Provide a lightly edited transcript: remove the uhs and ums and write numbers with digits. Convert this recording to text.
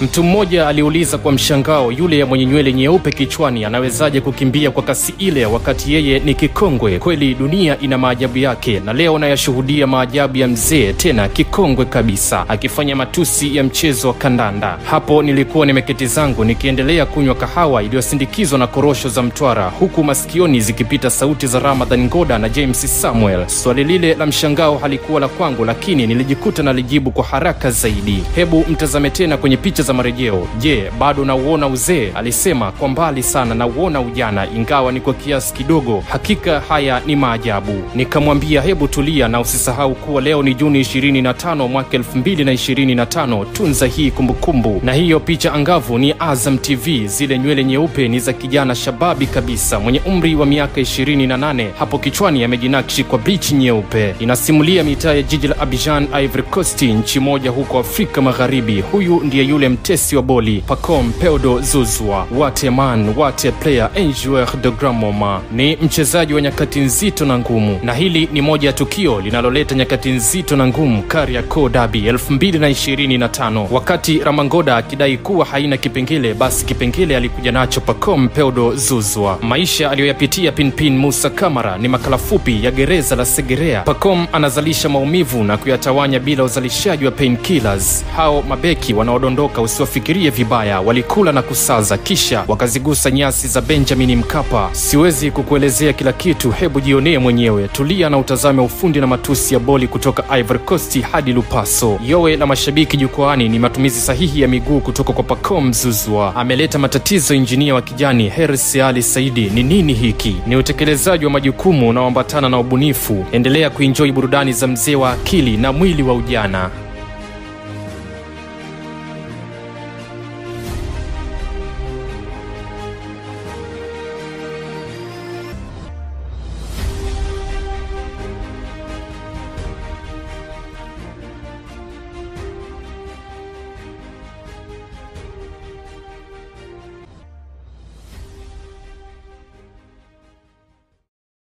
Mtu mmoja aliuliza kwa mshangao, yule mwenye nywele nyeupe kichwani anawezaje kukimbia kwa kasi ile wakati yeye ni kikongwe? Kweli dunia ina maajabu yake, na leo nayashuhudia maajabu ya mzee, tena kikongwe kabisa, akifanya matusi ya mchezo wa kandanda. Hapo nilikuwa nimeketi zangu nikiendelea kunywa kahawa iliyosindikizwa na korosho za Mtwara, huku masikioni zikipita sauti za Ramadhan Ngoda na James Samuel. Swali lile la mshangao halikuwa la kwangu, lakini nilijikuta nalijibu kwa haraka zaidi. Hebu mtazame tena kwenye picha za marejeo. Je, bado nauona uzee? Alisema, kwa mbali sana nauona ujana, ingawa ni kwa kiasi kidogo. Hakika haya ni maajabu. Nikamwambia, hebu tulia na usisahau kuwa leo ni Juni 25 mwaka 2025. Tunza hii kumbukumbu. Na hiyo picha angavu ni Azam TV. Zile nywele nyeupe ni za kijana shababi kabisa mwenye umri wa miaka 28. Hapo kichwani amejinakshi kwa bleach nyeupe. Inasimulia mitaa ya jiji la Abidjan, Ivory Coast, nchi moja huko Afrika Magharibi. Huyu ndiye yule mtesi wa boli, Pacome Pedro Zouzoua. What a man, what a player, un joueur de grand moment. Ni mchezaji wa nyakati nzito na ngumu, na hili ni moja ya tukio linaloleta nyakati nzito na ngumu, Kariakoo Derby 2025. Wakati Ramangoda akidai kuwa haina kipengele, basi kipengele alikuja nacho Pacome Pedro Zouzoua. Maisha aliyoyapitia Pinpin Musa Kamara ni makala fupi ya gereza la Segerea. Pacome anazalisha maumivu na kuyatawanya bila uzalishaji wa painkillers. Hao mabeki wanaodondoka usiwafikirie vibaya, walikula na kusaza kisha wakazigusa nyasi za Benjamin Mkapa. Siwezi kukuelezea kila kitu, hebu jionee mwenyewe. Tulia na utazame ufundi na matusi ya boli kutoka Ivory Coast hadi Lupaso. Yowe la mashabiki jukwaani ni matumizi sahihi ya miguu kutoka kwa Pacome Zouzoua. Ameleta matatizo injinia wa kijani Hersi Ali Saidi. Ni nini hiki? Ni utekelezaji wa majukumu unaoambatana na ubunifu. Endelea kuenjoy burudani za mzee wa akili na mwili wa ujana.